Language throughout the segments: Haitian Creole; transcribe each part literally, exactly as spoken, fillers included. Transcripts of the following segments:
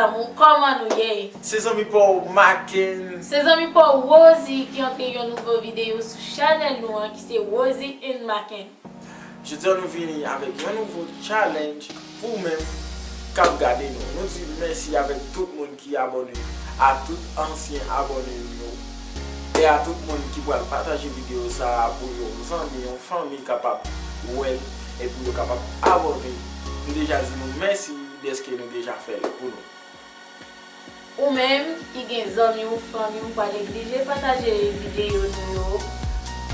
Lanmou, kòman nou ye? Se zanmi pa w Maken. Se zanmi pa w Rosie ki antre yon nouvo videyo sou chanèl nou an ki se Rosie and Maken. Jodi a nou vini avèk yon nouvo challenge pou ou menm k ap gade nou. Nou di mèsi avèk tout moun ki abòne, a tout ansyen abòne nou yo, e a tout moun ki pral pataje videyo sa a pou yon zanmi, yon fanmi kapab wè l e pou yo kapab abòne. Nou deja di nou mèsi dèske nou deja fè l pou nou. Ou menm ki gen zanmi w, fanmi w, pa neglije pataje videyo nou yo.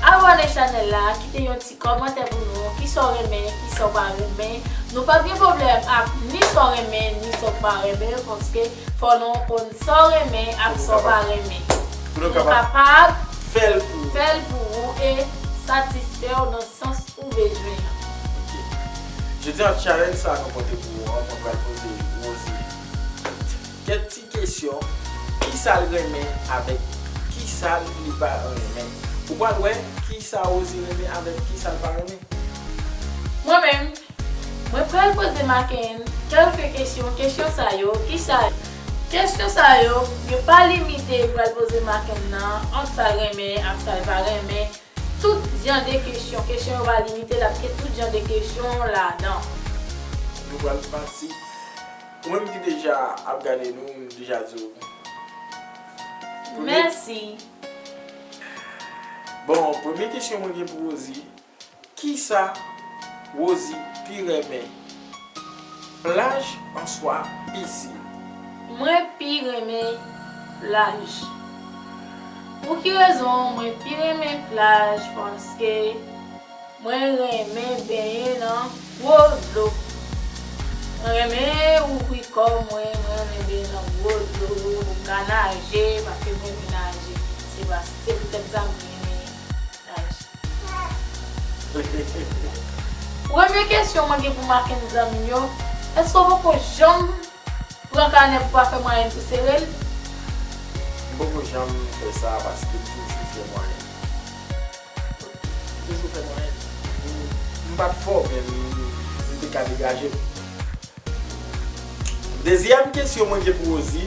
Abòne chanèl la, kite yon ti kòmantè pou nou, kisa w renmen, kisa w pa renmen. Nou p ap gen pwoblèm ak ni sa w renmen, ni sa w pa renmen, paske fò nou konn sa w renmen ak sa w pa renmen. Pou nou kapab, pou nou kapab, kapab fè l pou ou, fè l pou ou e satisfè w nan sans ou bezwen an. Ok. Jodi a, challenge sa a nou pote pou ou an, mwen pral poze Rosie kèk ti kesyon, kisa l renmen avèk kisa li pa renmen. Ou pral wè kisa Rosie renmen avèk kisa l pa renmen. Mwen menm, mwen pral poze Maken kèlke kesyon. Kesyon sa yo, kisa, kesyon sa yo, yo pa limite, m pral poze Maken nan ant sa l renmen ak sa l pa renmen. Tout jan de kesyon. Kesyon yo pa limite, l ap gen tout jan de kesyon ladan. Nou pral pati. Ou menm ki deja ap gade nou, m deja di w premye. Mèsi. Bon, premye kesyon mwen gen pou Rosie, kisa Rosie pi renmen? Plaj answa pisin? Mwen pi renmen plaj. Pou ki rezon mwen pi renmen plaj? Paske mwen renmen benyen nan gwo dlo. Mwen renmen ouvri kò mwen, mwen renmen benyen nan gwo dlo, pou m ka naje, paske mwen renmen naje. Se pa, se poutèt sa mwen renmen naje. Premye kesyon mwen gen pou Maken zanmi m yo, èske w poko janm pran kanè pou pa fè mwayen pou sere l? M poko janm fè sa paske m toujou fè mwayen. M toujou fè mwayen. M, m pa t fò, men m, m te ka degaje m. Dezyèm kesyon mwen gen pou Rosie,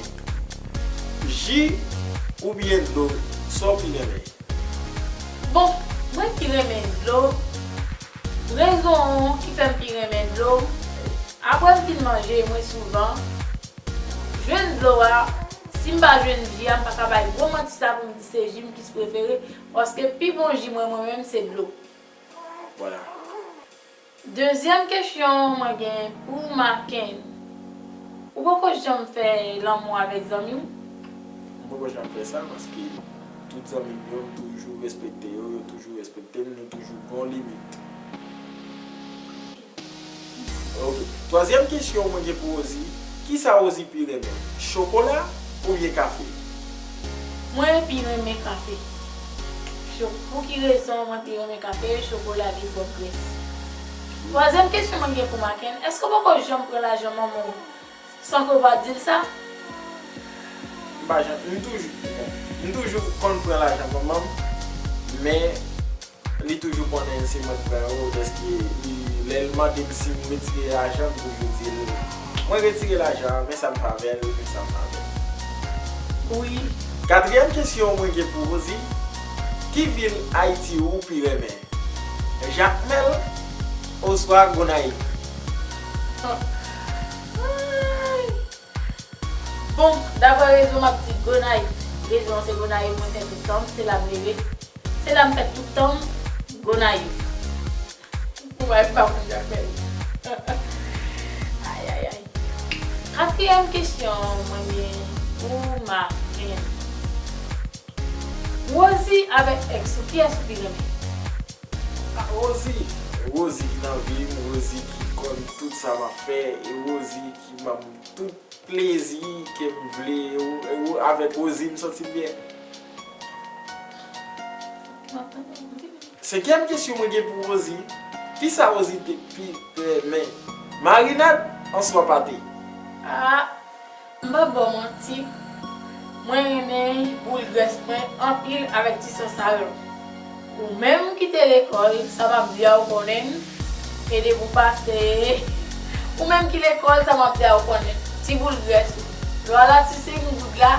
ji oubyen dlo, sa w pi renmen? Bon, mwen pi renmen dlo. Rezon ki fè m pi renmen dlo, apre m fin manje, mwen souvan jwenn dlo a. Si m pa jwenn ji a, m pa ka bay gwo manti sa pou m di se ji m ki prefere, paske pi bon ji mwen, mwen menm, se dlo. Vwala. Dezyèm kesyon mwen gen pou Maken. Ou poko janm fè lanmou avèk zanmi w? M poko janm fè sa paske tout zanmi m yo, m toujou respekte yo, yo toujou respekte m, nou toujou gen yon limit. Ok. Twazyèm kesyon mwen gen pou Rosie, kisa Rosie pi renmen, chokola oubyen kafe? Mwen pi renmen kafe. Cho-, pou ki rezon mwen pi renmen kafe? Chokola gen twòp grès. Twazyèm kesyon mwen gen pou Maken, èske w poko janm pran lajan manman w san ke w pa di l sa? M pa janm, m toujou, m toujou konn pran lajan manman m, men li toujou konnen se mwen k pran yo, dèske li, lè l mande m si m retire lajan, m toujou di l, mwen retire lajan an, men sa m fè avè l, men sa m fè avè l. Wi. Katriyèm kesyon mwen gen pou Rosie, ki vil Ayiti ou pi renmen? Jakmèl oswa Gonayiv? Bon, daprè rezon, m ap di Gonayiv. Rezon an se Gonayiv mwen fèt tout tan m, se la m leve. Se la m fèt tout tan m, Gonayiv. Ou pa pa moun Jakmèl. Ay, ay, ay. Katriyèm kesyon mwen gen pou Maken. Rosie avèk èks ou, kiyès ou pi renmen? Ah, Rosie. Rosie ki nan vi m, Rosie ki konn tout sa m ap fè, e Rosie ki ban m tout plezi ke m vle, e, e, avèk Rosie m santi m byen. Senkyèm kesyon mwen gen pou Rosie, kisa Rosie te pi renmen, marinad oswa pate? Ah, m p ap ba w manti, mwen renmen boul grès mwen anpil avèk ti sòs a yo. Ou menm ki te lekòl, sa m ap di a ou konnen l, e depi w pase, ou menm ki lekòl, sa m ap di a ou konnen l, ti boul grès ou. Vwala ti senk goud la,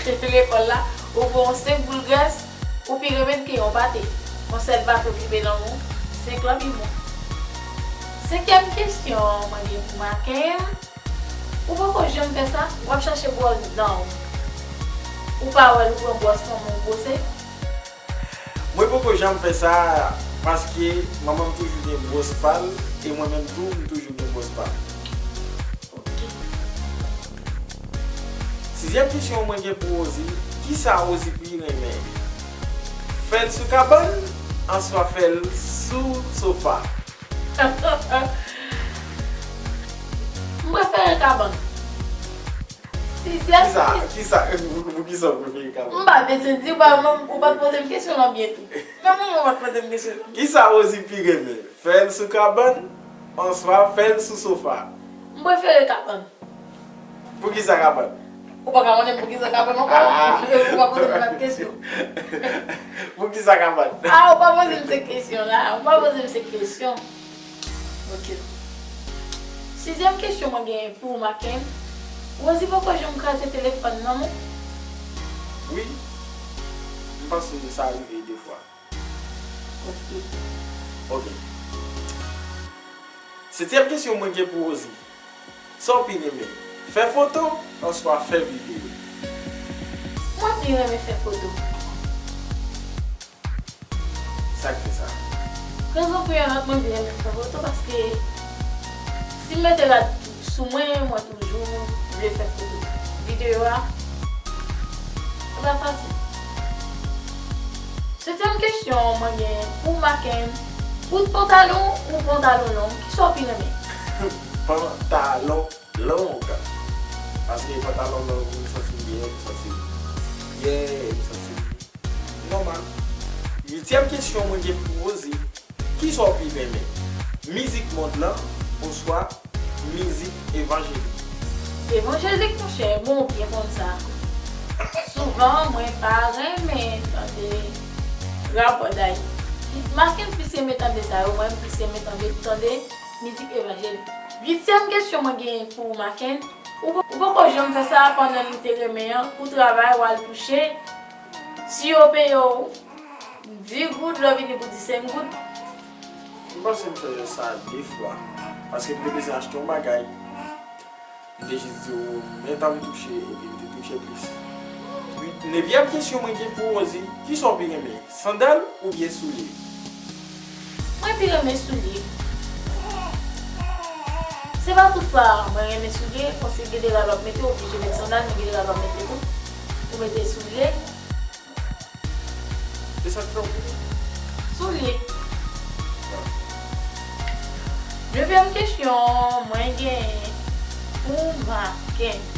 lekòl la, ou pran yon senk boul grès, ou pi renmen l ke yon pate. Yon sèl pate okipe nan men w, senk lan pi bon. Senkyèm kesyon mwen gen pou Maken. Ou poko janm fè sa, w ap chache bwòs dan w. Ou pa wè l ou pran bwòs manman w bwose? Mwen poko janm fè sa, paske manman m toujou gen bwòs pa l, e mwen menm tou, m toujou gen bwòs pa m. Sizyèm kesyon mwen gen pou Rosie, kisa Rosie pi renmen? Fè l sou kabann, answa fè l sou sofa? M prefere kabann. Sizyèm Kisa, kisa, pou, pou kisa w prefere kabann? M pa bezwen di w, ou pa, ou pa t poze m kesyon lan byen tou. Menm ou pa t poze m kesyon lan. Kisa Rosie pi renmen? Fè l sou kabann, answa fè l sou sofa? M prefere kabann. Poukisa kabann? Ou pa ka mande m poukisa kabann ankò? Ah. Ou pa poze m lòt kesyon. Poukisa kabann? Ah, ou pa poze m se kesyon la. Ou pa poze m se kesyon. Ok. Sizyèm kesyon mwen genyen pou ou, Maken. Rosie poko janm kraze telefòn nan, non? Wi. M panse sa rive de fwa. Ok. Ok. Setyèm kesyon mwen gen pou Rosie. Sa w pi renmen? Fè foto oswa fè videyo? Mwen pi renmen fè foto. Sa k fè sa? Rezon pou yon lòt mwen pi renmen fè foto paske si m mete rad sou mwen, mwen toujou vle fè foto. Videyo a, se pa fasil. Setyèm kesyon mwen gen pou Maken, bout pantalon ou pantalon long, kisa w pi renmen? Pantalon long. Paske pantalon long, m santi m byen, m santi m byen, m santi m nòmal. Uityèm kesyon mwen gen pou Rosie, kisa w pi renmen? Mizik mond lan oswa mizik evanjelik? Evanjelik, monchè, bon, ou byen konn sa. Souvan, mwen pa renmen tande rapòday. Maken plis renmen tande sa yo, mwen m plis renmen tande, tande mizik evanjelik. Uityèm kesyon mwen gen pou ou, Maken. Ou, ou poko janm fè sa pandan nou te renmen an, ou travay, w al touche. Si yo peye w dis goud, lè w vini pou di senk goud. M panse m fè sa de fwa. Paske m te bezwen achte yon bagay. M te jis di w, men tan m touche, epi m te touche plis. Nevyèm kesyon mwen gen pou Rosie, kisa w pi renmen? Sandal oubyen soulye? Mwen pi renmen soulye. Se pa tout fwa mwen renmen soulye, paske gen de rad w ap mete, ou oblije met sandal, men gen de rad w ap mete tou, ou mete soulye. E sa k fè w pi renmen? Soulye. Nevyèm kesyon mwen gen pou Maken.